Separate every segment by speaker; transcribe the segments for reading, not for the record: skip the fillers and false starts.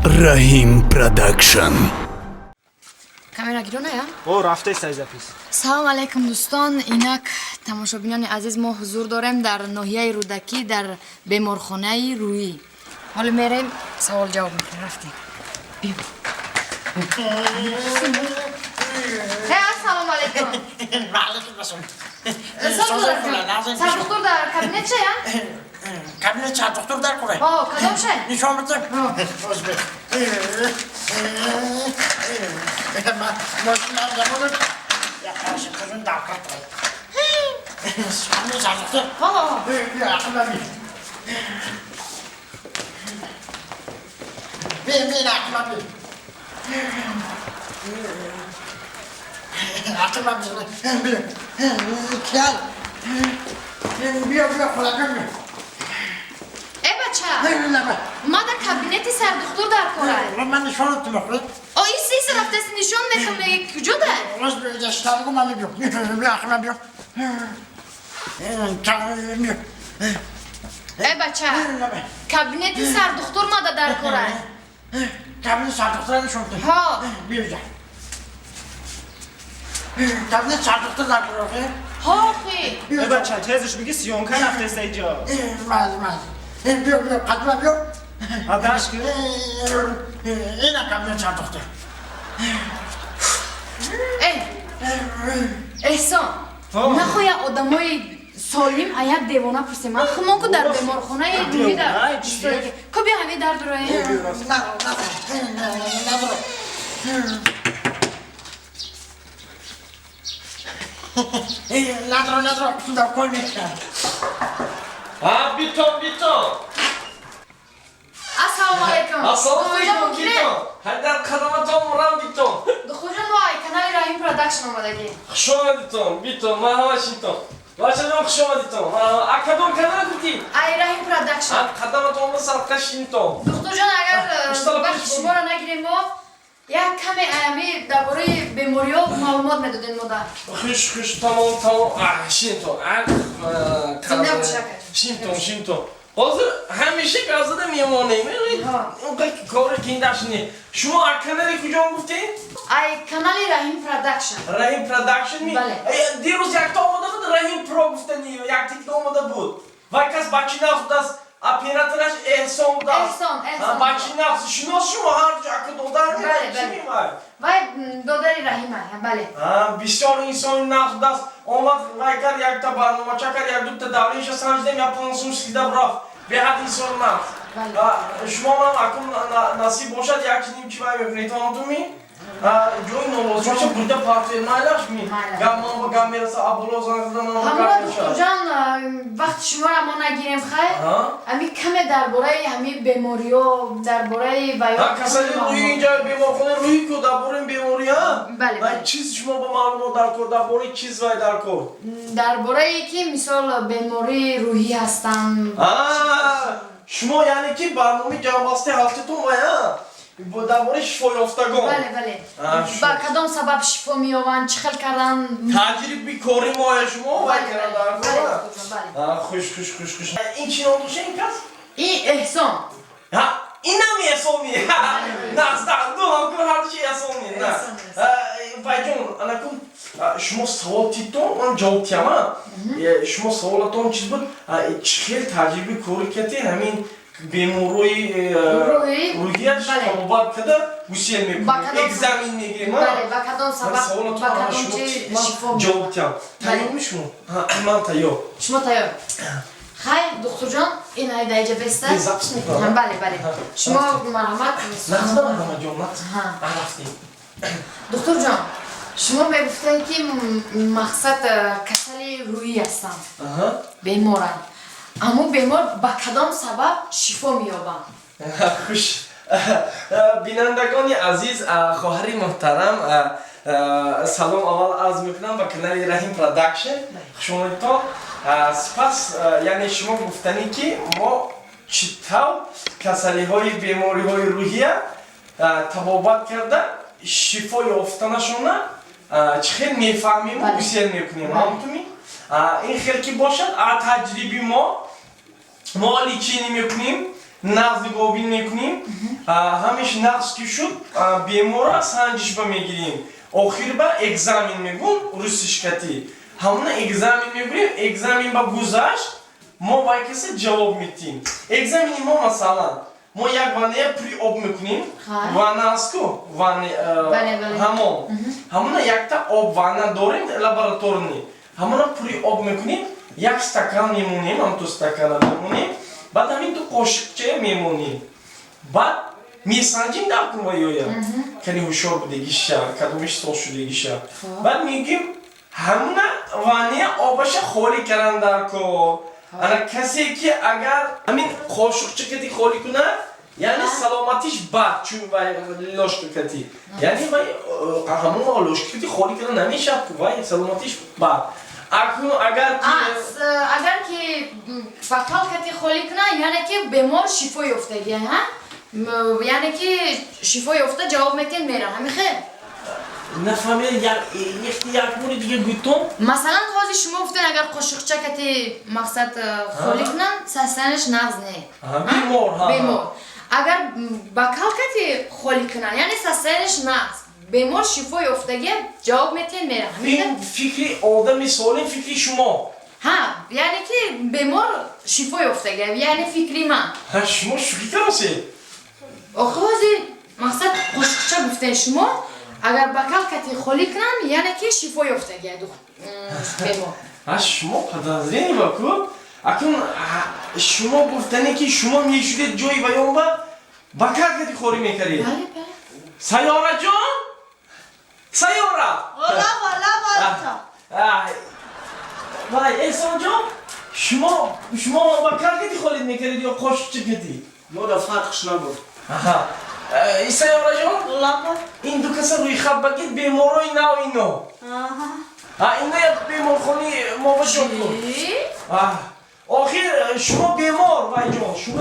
Speaker 1: Раҳим Продакшн.
Speaker 2: Камера гирона я?
Speaker 3: О, рафтест запись.
Speaker 2: Салом алейкум, дӯстон. Инак, тамошобинони азиз, мо ҳузур дорем дар ноҳияи Рӯдакӣ, дар беморхонаи рӯӣ. Ҳоло мерем, савол ҷавоб мекунем. Рафтем. Биё. Э, ассалому алейкум. Сардухтур дар кабинет шая?
Speaker 4: Кабинет сардухтур дар куре.
Speaker 2: О, кадом шай?
Speaker 4: Нишон битем. Озбек. Мошина замонат. Я қаршы кызын дар кат. Кабинет сардухтур.
Speaker 2: О,
Speaker 4: Бия, ақылма би. Би, би, ақылма би. Ақылма би. Би. Кел. Биё, биё, хулакам би.
Speaker 2: Э, бача, ма дар кабинети сардухтур дар корай.
Speaker 4: Ман нишонат мехӯред.
Speaker 2: О, ис ис рафтаси, нишон мехӯм, меги куҷо дар?
Speaker 4: Рост даштаргу ман биё. Биё, ақылма биё. Биё.
Speaker 2: Э, бача, кабинети сардухтур мада дар корай.
Speaker 4: Кабинет сардухтура нишон бите.
Speaker 2: Ҳо.
Speaker 4: Биё инҷа. Кабинет сардухтур дар корай.
Speaker 2: Ҳо, хи.
Speaker 3: Э, бача, тезш биги, съёмка рафтест иҷо.
Speaker 4: Маз, маз. Биё, биё, қадма биё.
Speaker 3: А даш ки?
Speaker 4: Ина кабинет сардухтур.
Speaker 2: Э, Эҳсон, нахоя одамои солим а як девона пурсем. Ман хумон ку дар беморхонаи рӯҳӣ дар
Speaker 3: Девона, чи?
Speaker 2: Ку биё, ҳамин дар дуроем.
Speaker 4: На, надро, надро, дар кой мекунам.
Speaker 5: А, битон, битон.
Speaker 2: Ассалому алайкум.
Speaker 5: Ассалому алайкум, битон. Ҳайдар қадаматон мурам, битон.
Speaker 2: Духтурҷон, мо ай канали Раҳим Продакшн омадагӣ.
Speaker 5: Хуш омадитон, битон, марҳамат, шинтон. Бачаҷон, хуш омадитон. А кадом канал гуфтӣ?
Speaker 2: Ай Раҳим Продакшн.
Speaker 5: А қадаматон садқа, шинтон.
Speaker 2: Духтурҷон, агар
Speaker 5: Уштала
Speaker 2: вақти
Speaker 5: пеш.
Speaker 2: шуморо нагирем, мо як каме аями дар бораи бемориҳо маълумот медодем мода.
Speaker 5: Хуш, хуш, тамом, тамом. А, шинтон. А,
Speaker 2: Зинда бош, ака.
Speaker 5: Шинтон, шинтон. Ҳозир ҳамеша газда мемонем. Кори қиндаш не. Шумо а канали куҷо гуфтед?
Speaker 2: Ай канали Раҳим Продакшн.
Speaker 5: Раҳим Продакшн ми?
Speaker 2: Бале.
Speaker 5: Дирӯз якта омода буд, Раҳим Про гуфтани, як титла омода буд. Вай кас бачи нағз будааст, оператораш Эҳсон будааст.
Speaker 2: Эҳсон, Эҳсон.
Speaker 5: Бачи нағз, шинос шумо ҳар ҷо ака додар
Speaker 2: Бале, бале.
Speaker 5: чи мевай?
Speaker 2: Вай додари Раҳима, бале.
Speaker 5: Бисёр инсони нағз будааст. Омад, вай кард, якта барномача кард, як дута давлиша санҷидем, як 5 сум сида рафт. Беҳад инсони нағз.
Speaker 2: Бале.
Speaker 5: Шумо ман акун насиб бошад, як ним чи вай мекунед, ҳамтуми? Ҷои нолозимаша бурда партоед, майлаш ми?
Speaker 2: Майлаш.
Speaker 5: Гап ман ба гап мераса, аболо занг зада, ман ба
Speaker 2: Ҳамура,
Speaker 5: гап мешавад.
Speaker 2: духтурҷон, вақти шуморо мо нагирем, хайр. Ҳами каме дар бораи ҳами бемориҳо, дар бораи ваё.
Speaker 5: Ҳа, касали рӯҳӣ, инҷа беморхонаи рӯҳӣ ку, дар бораи беморӣ, ҳа?
Speaker 2: Бале,
Speaker 5: Вай
Speaker 2: бале.
Speaker 5: чиз шумо ба маълумот дар кор, дар бораи чиз вай дар кор?
Speaker 2: Дар бораи ки, мисол, бемории рӯҳӣ ҳастанд.
Speaker 5: Шумо яъне ки барномаи ҷамъбастаи ҳафтатон вай, ҳа? Дар бораи шифоёфтагон.
Speaker 2: Бале, бале. Ба кадом сабаб шифо меёбанд, чӣ хел кардан?
Speaker 5: Таҷриби кори моя шумо вай
Speaker 2: Бале,
Speaker 5: кардан
Speaker 2: бале,
Speaker 5: дар кор,
Speaker 2: бале,
Speaker 5: ҳа?
Speaker 2: духтурҷон, бале.
Speaker 5: Хуш, хуш, хуш, хуш. Ин чӣ ном дошта ин кас?
Speaker 2: И Эҳсон.
Speaker 5: Ҳа, инам Эҳсон ми. Нағз, нағз, ду ҳамкор ҳардуши Эҳсон ми.
Speaker 2: Эҳсон,
Speaker 5: Байҷон, анакун шумо савол титон, ман ҷавоб тиям, а? Шумо саволатон чиз буд? Чӣ хел таҷриби кори кати ҳамин беморои
Speaker 2: Рӯҳӣ?
Speaker 5: рӯҳияш
Speaker 2: Бале.
Speaker 5: табобат карда гусел
Speaker 2: Ба
Speaker 5: мекунем, экзамен мегирем, а?
Speaker 2: Бале, ба кадом сабаб,
Speaker 5: саволатон
Speaker 2: ба
Speaker 5: ана
Speaker 2: кадом
Speaker 5: шумо
Speaker 2: чи
Speaker 5: ман
Speaker 2: шифо
Speaker 5: ҷавоб
Speaker 2: меёбанд?
Speaker 5: тиям. Тайёрми шумо? Ман тайёр.
Speaker 2: Шумо тайёр. Хайр, духтурҷон, ин ай даиҷа беста.
Speaker 5: Ин запись мекунам?
Speaker 2: Бале, бале. Шумо марҳамат.
Speaker 5: Нағз, ҳамаҷон, нағз.
Speaker 2: Ҳа.
Speaker 5: Рафтем.
Speaker 2: Духтурҷон, шумо мегуфтед, ки мақсад касали рӯҳӣ ҳастанд, беморанд, аммо бемор ба кадом сабаб шифо меёбанд?
Speaker 5: Хуш, бинандагони азиз, хоҳари муҳтарам, салом аввал арз мекунам ба канали Раҳим Продакшн, хушомадитон. Сипас, яъне шумо гуфтанӣ, ки мо чӣ тавр касалиҳои бемориҳои рӯҳия табобат карда, шифо ёфтанашона чӣ хел мефаҳмиму гусел мекунем, ҳамтуми? Ин хел ки бошад, таҷриби мо лечение мекунем. Нағз нигоҳбин мекунем. Ҳамеш нағз ки шуд, бемора санҷишба мегирем. Охир ба экзамен мегӯм русишкатӣ. Ҳамона экзамен мегирем, экзамен ба гузашт, мо вай каса ҷавоб медиҳем. Экзамени мо, масалан, мо як ванная пури об мекунем. Ванна аст ку? Ҳамон. Ҳамона якта об ванна дорем лабораторный. Ҳамона пури об мекунем, як стакан мемонем, ҳамту стакана мемонем, баъд ҳамин ду қошиқча мемонем. Баъд месанҷим дар кун ваёя. Кани ҳушёр будагиша, кадомиш сол шудагиша. Баъд мегӯем, ҳамуна ванная обаша холӣ кардан дар кор. Ана касе ки агар ҳамин қошуқча кати холӣ кунад, яъне саломатиш бад, чун вай ложка кати. Яъне вай ҳамон ложка кати холӣ кардан намешавад ку, вай саломатиш бад. Акнун агар ки
Speaker 2: Агар ки бокал кати холӣ кунад, яъне ки бемор шифо ёфтагӣ, ҳа? Яъне ки шифо ёфта ҷавоб метиҳед, меран. Ҳамин хел?
Speaker 5: Нафаҳмидам, як бори дига гӯтон.
Speaker 2: Масалан, ҳозир шумо гуфтед, агар қошиқча кати мақсад холӣ кунанд, состояние ш нағз не.
Speaker 5: Бемор, ҳа.
Speaker 2: Бемор. Агар бокал кати холӣ кунанд, яъне состояние ш нағз. Бемор шифо ёфтагӣ, ҷавоб метиҳед, меран. Ҳамин хел?
Speaker 5: Ин фикри одами солим, фикри шумо.
Speaker 2: Ҳа, яъне ки бемор шифо ёфтагӣ, яъне фикри ман.
Speaker 5: Ҳа, шумо шӯхӣ каросед?
Speaker 2: Охи ҳозир мақсад қошиқча гуфтед шумо, агар бокал кати холӣ кунам, яъне ки шифо ёфтагӣ бемор.
Speaker 5: Ҳа, шумо подозрение ба ку? Акнун шумо гуфтане ки шумо мешудед ҷои ваён ба бокал кати холӣ мекардед.
Speaker 2: Бале, бале.
Speaker 5: Сайёраҷон? Сайёра!
Speaker 6: Лава, лава.
Speaker 5: Вай, Эҳсонҷон, шумо бокал кати холӣ мекардед ё қошиқча кати?
Speaker 3: Мо да фарқш набуд.
Speaker 5: Аҳа. Сайёраҷон,
Speaker 6: Лава.
Speaker 5: Ин ду каса рӯйхат багид беморои нав ино.
Speaker 6: Аҳа.
Speaker 5: Ҳа, ино як беморхонаи мо бошод кун.
Speaker 2: Чӣ?
Speaker 5: Охир шумо бемор, вайҷон. Шумо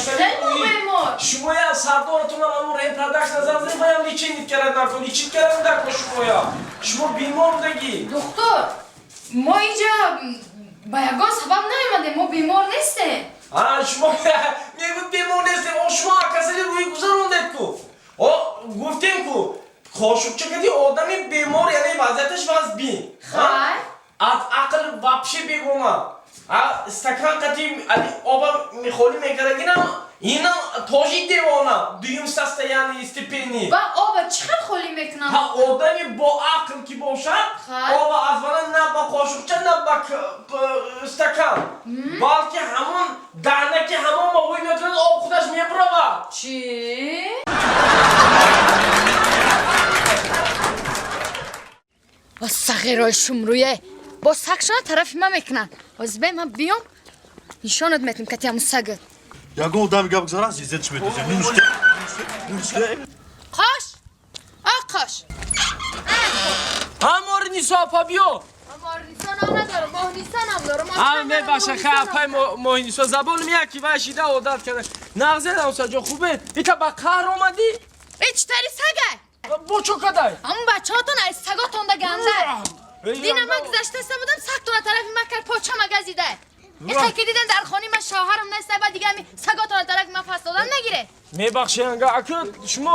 Speaker 2: Хеле мо бемор.
Speaker 5: Шумо я сардоратонам ҳамун репродакшн назар зад, ваям лечение карад накун, лечить кардан накун шумоя. Шумо бемор будагӣ.
Speaker 2: Духтур, мо инҷа ба ягон сабаб наомадем, мо бемор нестем.
Speaker 5: А, шумо мегӯд бемор нестем, о шумо касали рӯи гузарондед ку. О, гуфтем ку, қошуқча кади одами бемор, яъне вазъияташ вазбин.
Speaker 2: Хай.
Speaker 5: Аз ақл вообще бегона. А стакан кати оба мехолӣ мекардагинам, инам тоже девона, дуюм состояние степени.
Speaker 2: Ба оба чӣ хел холӣ мекунам?
Speaker 5: Ҳа, одами бо ақл ки бошад,
Speaker 2: Хай.
Speaker 5: оба аз вана на ба қошуқча, на ба стакан, балки ҳамон даҳнаки ҳамон ба ҳӯй мекунад, об худаш мебуравад.
Speaker 2: Чӣ? О, сағирои шумрӯе бо сагшона тарафи ман мекунанд. Ҳозир бе ман биём, нишонат метам кати ҳамун сагат.
Speaker 7: Ягон одами гап гузара, зизетш метозем. Нунуште. Нунуште.
Speaker 2: Қош, а қош.
Speaker 5: Ҳамори Нисо апа, биё.
Speaker 2: Моҳниса ном надорам, Моҳниса ном дорам.
Speaker 5: Ҳа, мебаша, хай, апай Моҳинисо, забоним яки вай шида одат карда. Нағзе, ҳамсаҷон, хубе? Ита ба қаҳр омадӣ?
Speaker 2: Э, чӣ тари сагай?
Speaker 5: Бо чо кадай?
Speaker 2: Ҳамун бачаҳотон аз саготонда ганда. Дина ман гузаштаста будам, сагтона тарафи ман кард, почама газида. Иқай ки дидам дар хони ман шавҳарам нест, баъд дига ҳами саготона тарафи ман фас додан мегире.
Speaker 5: Мебахши, анга, аки шумо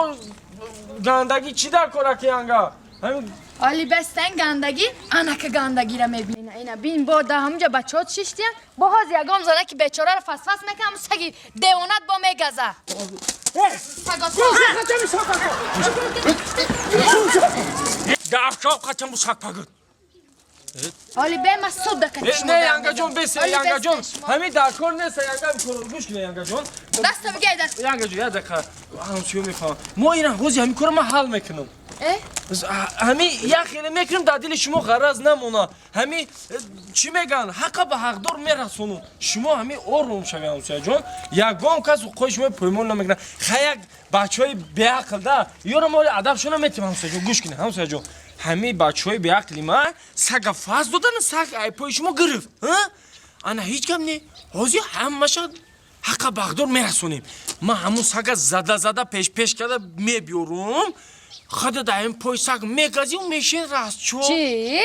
Speaker 5: гандагӣ чӣ дар кор, аки анга? Ҳамин
Speaker 2: Оли бастан гандагӣ, анака гандагира мебина. Ина бин, бо да ҳамунҷа бачаҳот шиштиян, бо ҳозир ягон зана ки бечораро фасфас мекунам, ҳамун саги девонат бо мегаза. Саготон.
Speaker 5: Гафшоп қачам бу саг пагуд.
Speaker 2: Оли бе ма суд да кати шумо
Speaker 5: Не,
Speaker 2: дар
Speaker 5: янгаҷон,
Speaker 2: мезанам.
Speaker 5: бесе,
Speaker 2: Оли
Speaker 5: янгаҷон.
Speaker 2: бесе шумо.
Speaker 5: Ҳамин дар кор нест, янга, гӯш кунед, янгаҷон.
Speaker 2: Даста бигир даст.
Speaker 5: Янгаҷон, як дақиқа. Ҳамсӯё мефаҳмам. Мо ина ҳозир ҳамин корро ман ҳал мекунам.
Speaker 2: Э?
Speaker 5: Ҳамин як хеле мекунем, дар дили шумо ғараз намона. Ҳамин чӣ мегӯянд, ҳаққа ба ҳақдор мерасонум. Шумо ҳамин ором шавед, ҳамсояҷон. Ягон кас ҳуқуқи шумо поймол намекунад. Хай, як бачаҳои беақл да, ёро мо адабшона метиҳем, ҳамсояҷон. Гӯш кунед, ҳамсояҷон. Ҳамин бачаҳои беақли ман сага фаз додан, саг ай пои шумо гирифт. Ҳа? Ана ҳеҷ гап не. Ҳозир ҳамаша ҳаққа ба ҳақдор мерасонем. Ман ҳамун сага зада зада пеш пеш карда мебиёрум. Хада дар ин пои саг мегазию мешин растчо.
Speaker 2: Чӣ?